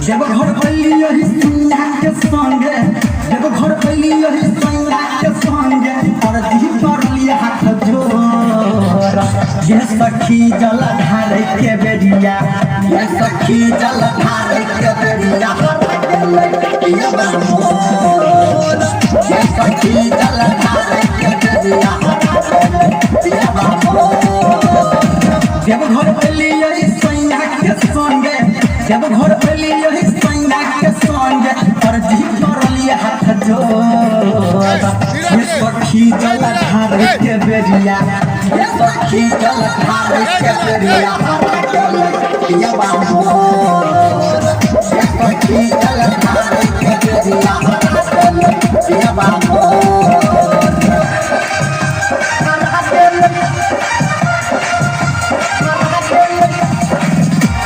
देवघर अइली सैया के संगे, देवघर अइली सैया के संगे, अर्जी करली हाथ जोर। ये सखी जल ढारे के बेरिया, ये सखी जल ढारे के बेरिया, पियबा मोर। ये सखी जल ढारे के बेरिया, पियबा मोर। देवघर अइली सैया के संगे, देवघर अइली सैया के संगे, अर्जी करली हाथ जोर। ये सखी जल ढारे के बेरिया, ये सखी जल ढारे के बेरिया, पियबा मोर। ये सखी जल ढारे के